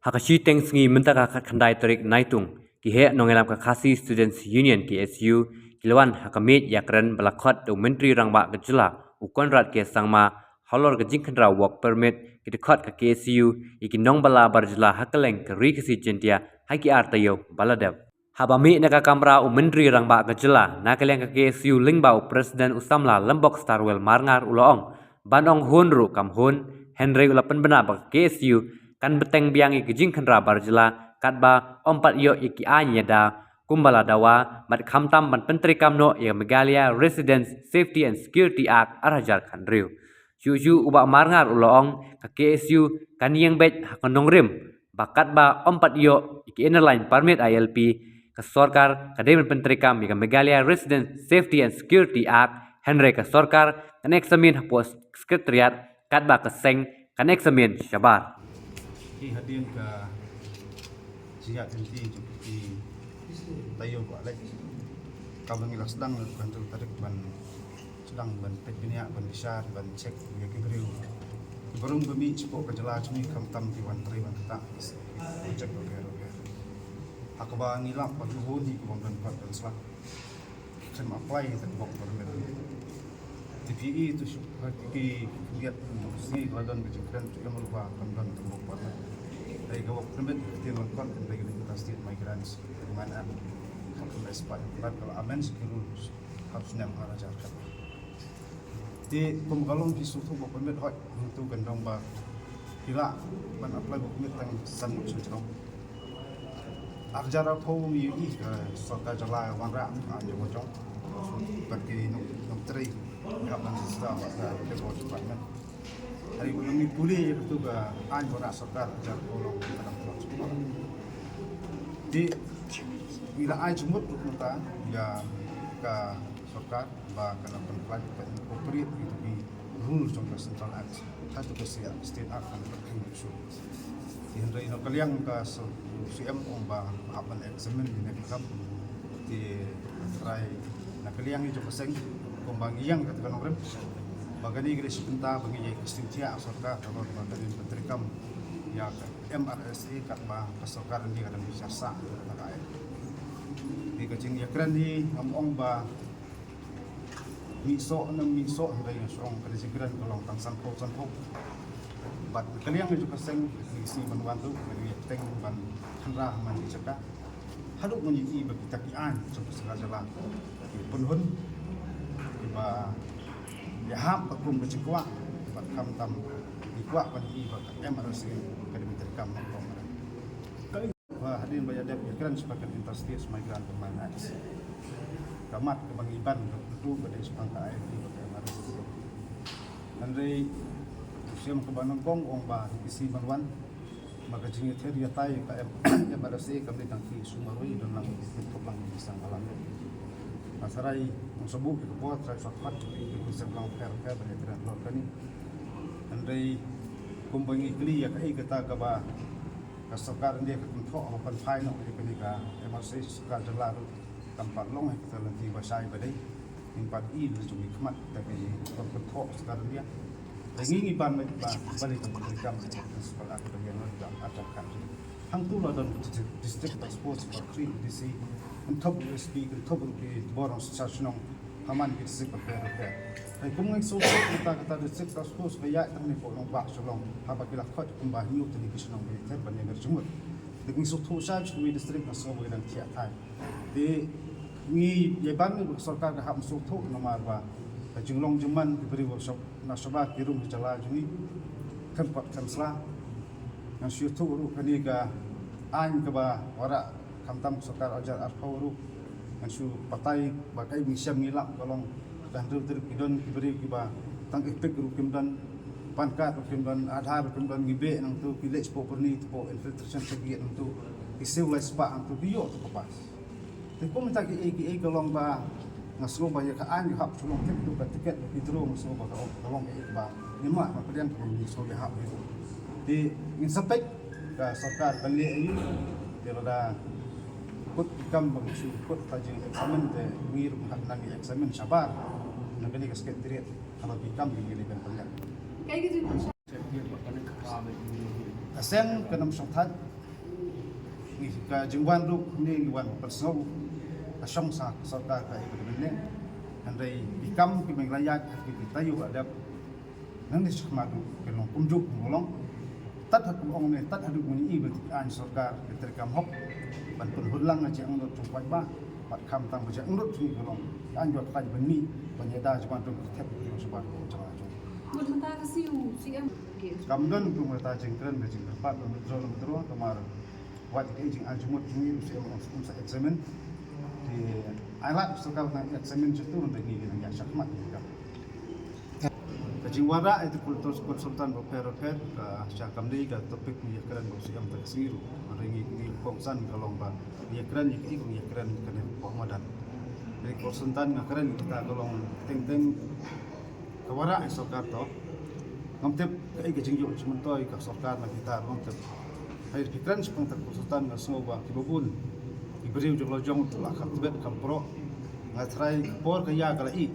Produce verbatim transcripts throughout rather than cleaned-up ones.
Ha ka shiteng sngi mynta ka khatkhyndai tarik Naitung, ki heh nongïalam ka Khasi Students Union, K S U, ki la wan ha ka miej ïakren ba la khot da u Myntri Rangbah ka jylla, u Conrad K Sangma, halor ka jingkhynra work permit, ki dkhot ka K S U ïa ki nongbala bar jylla ha kylleng ka Ri Khasi Jaiñtia ha ki ar taïew ba la dep. Haba mih na ka kamra u Myntri Rangbah ka jylla, na ka liang ka K S U lyngba u President u samla Lymbok Starwell Marngar u la ong, ban ong hun ruh kam hun, hynrei u la pynbna ba ka K S U kan bteng biang ïa ka jingkhynra bar jylla katba ym pat ïoh ïa ki aiñ ïada kumba la dawa, bad khamtam ban pyntreikam noh ïa ka Meghalaya Residents Safety and Security Act ar hajar khathynriew. Shuh shuh u Bah Marngar u la ong, ka K S U kan ïeng beit ha ka nongrim ba katba ym pat ïoh ïa ki Inner Line Permit, I L P, ka sorkar ka dei ban pyntreikam ïa ka Meghalaya Resident Safety and Security Act, hynrei ka sorkar kan examine hapoh Secretariat katba ka seng kan examine shabar. Ki hadien ka jingïaid lynti jong ki taïew ba la leit, kaba ngi la sdang na ka hynriew tarik ban sdang ban peit bniah, ban bishar, ban check ïa ki briew. Ki briew ba mih shapoh ka jylla jong ngi khamtam ki wan trei wan ktah, ki project whatever, whatever. Ha kaba ngi lap ba ki hun hi ki bym don kot don sla. Kim apply ïa ka work permit. Te phi i to shu, ha ki khyndiat sngi la don ka jingkren to em ruh ba kam don ka work permit. Dei ka work permit ka ktien lyngkot dei ka Interstate Migrants Recruitment Act. Ka kum expire, bad ka la amend ki rules ha u snem ar hajar khat. Te kum ka long ki shu thuh ba permit hoi, hangtu kan dang ba ki lah ban apply ba permit tang san ngut shu jrong. Ar hajar arphew ngi ïohi ka sorkar jylla wanrah ka aiñ jong ka jong, bad ki nong, nongtrei, ki hap ban register bad ka Labour Department. Hynrei ba ngi pule ïa katu ka aiñ wanrah sorkar ar hajar arphew long ka dang kloi. Te ngi la ai jingmut ruh mynta ïa ka sorkar ba kan pynpait, kan incorporate ïa ki rule jong ka Central Act ha tu ka State Act kan pynpait shuh. Te hynrei na ka liang ka C M ong ba hap ban examine ïa kane ka kam. Te trai na ka liang jong ka seng kumba ngi ïeng kata ka nongrim ba kane ka dei shi bynta ba ngi ïa ka sting thiah sorkar ka ba ka dei ban treikam ïa ka M R S A katba ka sorkar India ka dang bishar sah na ka aiñ. Te ka jingïakren hi ngam ong ba mih soh ne ym mih soh, hynrei nga sngew kane ka jingkren ka long tang sanphew sanphew. Bad ka liang jong ka seng, ka sngi ban wan tu, ka liang teng ban khynra ha man ki jaka. Haduh ngan ïohi ba kita ki aiñ jong ka sorkar jylla ki pynhun, kiba ïahap ka kum ka jingkwah, bad khamtam ki kwah ban ïohi ba ka M R S A ka dei ban treikam na ka Ba hadien ba ïadep ïakren shaphang ka Interstate Migrant Recruitment Act, ka mat kaba ngi ban ka kyntu ka dei shaphang ka I L P bad ka M R S A. Hynrei u siem kaba nyngkong u ong ba ki sngi ban wan, ba ka jingïathir ïatai ka M-, M R S A kam dei tang ki shu marwei, don lang ki kynthup lang ki seng ba lang. Nga tharai ngan sa buh ïa ka por trai shortcut ki kynthup seng ba lang pher pher ban ïakren halor kane. Hynrei kumba ngi kylli ïa kaei kata kaba ka sorkar India ka kynthoh ba pynphai noh ïa kane ka M R S A, sorkar jylla ruh kam pat long ïa kata lynti ba shai ba dei. Ngim pat i la jong i khmat kata ka jingkynthoh sorkar India. Te ngi ngi ban ba ba lei ka pyntrei kam ka sorkar ka ïa ngi ka ar hajar khat. Hangtu la don district task force ba three D C, kynthoh ruh S P, kynthoh ruh ki bor nongshakri shnong ha man ki district bapher bapher. Hynrei kum ngi sngewthuh kata kata district task force ka ïaid tang ne hapoh nongbah Shillong, haba ki la khot kumba hynñiew tylli ki shnong ba ïathir ban ïa ber jingmut. Te ngi sngewthuh shai ba ki district nga sngew ba ki dang thiah thai. Te ngi ïa ban ngi ba ka sorkar ka hap sngewthuh namar ba ka jinglong jingman ki briew na shabar ki rum ki jylla jong ngi khlem pat khlem sla. Ngan shu ïathuh ruh kane ka aiñ kaba wanrah khamtam ka sorkar ar hajar arphew ruh. Ngan shu batai ba kaei ba ngi shem ngi lap ka long ka hynriew tarik ki don ki briew kiba tang EPIC ruh kim don, PAN card ruh kim don, Aadhaar ruh kim don, ngi beh nangtu, ki leit shapoh byrni, shapoh infiltration check gate nangtu, ki siew lai spah nangtu, ki ïoh tu ka pass. Te kum ita kiei kiei ka long ba nga sngew ba ïa ka aiñ ka hap shu long thik tu ka ticket ba ki draw, nga sngew ba ka long, ka long kaei kaba ngim lah ban pdiang, ka long ngi sngew ïahap ïa u. Te ngin sa peit ka sorkar kan leh aïu. Te lada kut ki kam ba ngi shu kut ka jingexamine, te ngi ruh ngi hap nang ïa examine shabar na kane ka Secretariat halor ki kam ba ngi leh ban pynlong. Ka seng kan ym shongthait. Ka jingwan ruh ngi wan pynsngew ka shong sa ka sorkar ka ïa ka dei mynne. Hynrei ki kam kiba ngi la ïaid ha ki taïew ba dep, nangne shakhmat ruh kin long kumjuh kumba long. Tad ha kumba ong ne, tad haduh ngi ïohi ba ki aiñ sorkar ki treikam hok ban pynhun lang ka jingangnud jong paidbah, bad khamtam ka jingangnud jong ngi ka long ki aiñ ba paidbah ban mih ban ïada jingwan ruh ki thep ki shabar ka jong ngi. Mut mynta ka sngi u C M. Kam don kum kata jingkren ka jingkyrpad ban withdraw, withdraw, namar wat ka jingaiñ jingmut jong ngi, u C M um sa examine. Te ai lad u sorkar tang examine shuh tu, hynrei ngi nang ïa shakhmat ngi ka. Ka jingwanrah ïa ki consultant bapher bapher, ka sha kam dei ka topic ngi ïa kren bad u C M tang ka sngi ruh. Hynrei ngi, ngi kongsan ka long ba ngi ïa kren ïa ki, ngi ïa kren kane ka madan. Hynrei consultant nga kren kita ka long teng teng ka wanrah ïa sorkar to. Ngam tip kaei ka jingïoh jingmyntoi ka sorkar na kita ruh ngam tip. Hynrei phi kren shaphang ta ka consultant nga sngew ba kiba bun ki briew jong la jong tu la kham tbet kham proh. Nga tharai ka por ka ïa ka la ih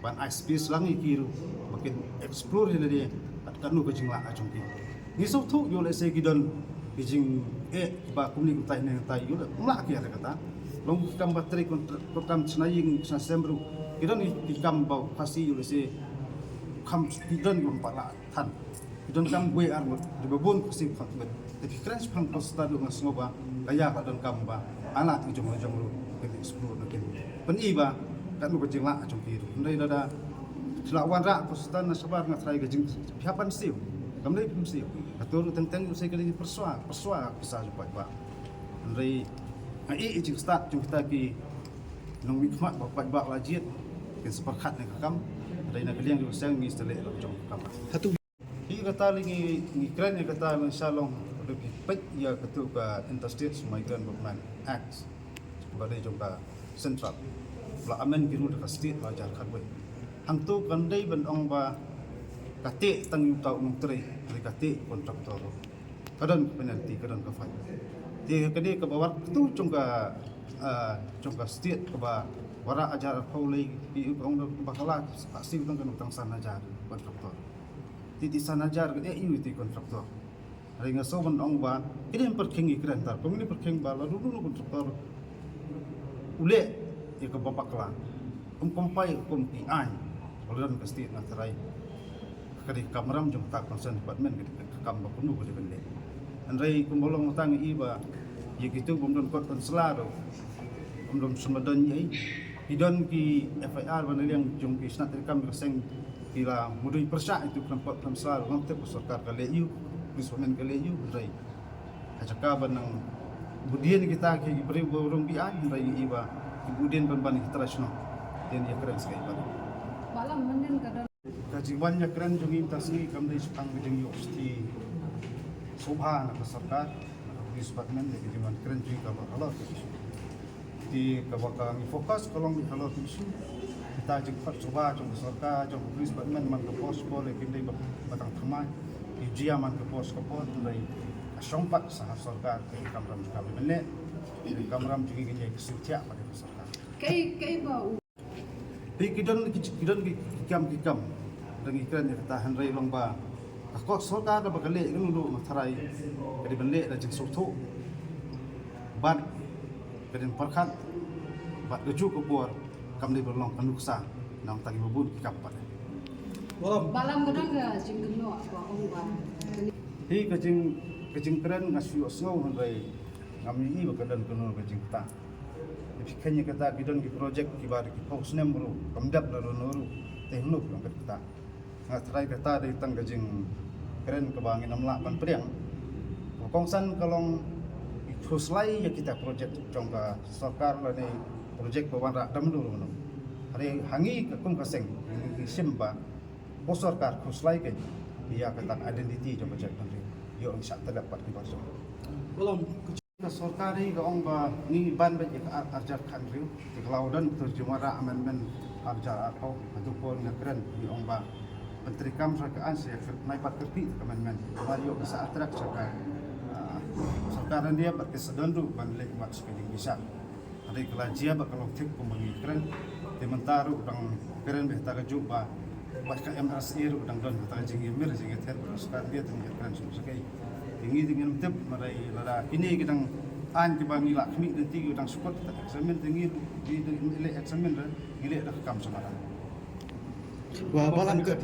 ban ai space lang ïa ki ruh ba kin explore ïa lade bad katno ka jinglah ka jong ki. Ngi sngewthuh ïoh lehse ki don ki jingeh kiba kumne kumtai ne kumtai, ïoh leh ym lah ki ïa kata. Long ki kam ba trei kon-, kon kam shna ïing shna sem ruh ki don ki kam ba phasi, ïoh lehse kam ki don ki bym pat lah than. Ki don kam wei ar ngut, kiba bun phasi kham tbet. Te phi kren shaphang consultant ruh nga sngew ba ka ïa ka don kam ba ai lad ki jong la jong ruh kin explore, na kin pyni ba katno ka jinglah ka jong ki ruh. Hynrei lada phi la wanrah consultant na shabar nga tharai ka jing phi hap ban siew. Kam dei phim siew. Kato ruh teng teng u sei ka dei pyrswa, pyrswa pisa jong paidbah. Hynrei nga ïohi jingstad jong kita ki nongmihkhmat ba paidbah la jied kin sa pyrkhat ne ka kam. Hynrei na ka liang jong ka seng ngi sa leh la jong ka kam. Hi kata lei ngi, ngi kren ïa kata lei sha long, ruh phi peit ïa katu ka Interstate Migrant Movement Act ba dei jong ka central. Ba la amend ki ruh da ka state ba hajar khatwei. Hangtu kan dei ban ong ba ka teh tang ïa uta u nongtrei, ka teh contractor. Ka don ka penalty, ka don ka fine. Te ka dei kaba wanrah tu jong ka, ah, jong ka state kaba wanrah hajar arphew lei, phi ong da ba ka la, ka siew tang ka nong tang san hajar contractor. Te, te san hajar ka dei ïa u te contractor. Hynrei nga sngew ban ong ba ki dei pyrkhing, ngi kren tang kum ngi pyrkhing ba la dei u contractor u leh ïa kaba bakla. Ym comply kum ki aiñ ba la don ka state, nga tharai ka dei ka kamram jong ka concerned department, ka dei ka kam ba kumno ka dei ban leh. Hynrei kumba long mynta ngi i ba ïa kitu bym don court martial law ruh, bym don sumar don ïa i. Ki don ki F I R ba na liang jong ki shnat treikam ka seng ki la mudui pyrshah ïa kitu khlem court khlem martial law ruh, ngam tip ka sorkar ka leh ïa u, police department ka leh ïa u, hynrei ha jaka ban nang budien kita ki briew ba rung B I, hynrei ngi i ba ki budien ban ban ki trai shnong. Te ïa kren sa kaei pat. Ba la mynnin ka don. Ka jingwan ïa kren jong ngi mynta sngi kam dei shaphang ka jingïoh shithi sngewbha na ka sorkar, na ka police department, ïa ka jingwan kren jong ngi kaba halor ka issue. Te kaba ka ngi focus ka long halor ka issue. Kita jingkhot sngewbha jong ka sorkar, jong ka police department man ka por sha ka por, ïa ki dei ba, ba tang thymmai. Ki jia man ka por sha ka por, hynrei ka shong pat sa ha sorkar, ka kamram ka mynne. Ka kamram jong ngi ka ïa ka sngewthiah pat ka sorkar. Kaei, kaei ba u Te ki don ki, ki don ki, ki kam, ki kam. Dang ki kren ïa kata, hynrei long ba ka kor sorkar kaba ka leh, kano ruh nga tharai ka dei ban leh da jingsngewthuh bad ka dei ban pyrkhat bad kajuh ka por kam dei ban long ka nuksa na bynta kiba bun ki kam pat. Ba lam ka don ka jingkynnoh ba ong ba. Hi ka jing, ka jingkren nga shu ïohsngew, hynrei ngam ïohi ba ka don kano ka jingkynnoh. Te phi khein ïa kata, ki don ki project kiba da ki phew snem ruh kam dep da ruh, ruh te hynno ka long kata. Nga tharai kata dei tang ka jingkren kaba ngin ym lah ban pdiang. Ka kongsan ka long ki khuslai ïa kita project jong ka sorkar lane project ba wanrah dam dur ruh. Hynrei ha ngi ka kum ka seng ngi shim ba ka sorkar khuslai ka ïa kata identity jong ka jaitbynriew. Ïoh ngi shah tyrlep pat ki bar jong. Ka sorkar hi ka ong ba ngi ban beit ïa ka ar, ar hajar khathynriew, te ka la don ka jingwanrah amendment ar hajar arphew, haduh por nga kren ngi ong ba ban treikam sha ka aiñ sa ïa kyrteng pat kyrpad ka amendment. Ba ïoh ka sa attract sha ka, ah, sorkar India bad ka sa don ruh ban leh mat sha ka jingbishar. Hynrei ka la jia ba ka long thik kumba ngi kren. Te mynta ruh dang kren beit ha kajuh ba wat ka M R S A ruh dang don kata ka jingïamir jingïather bad ka sorkar India, te ngi kren shuh shuh kaei. Te ngi te ngim tip, hynrei lada kine ki dang Aiñ kiba ngi la khmih, lynti kiba dang sukut, examine te ngi, ngi, ngi leh examine re, ngi leh da ka kam samadan. Wa balang ka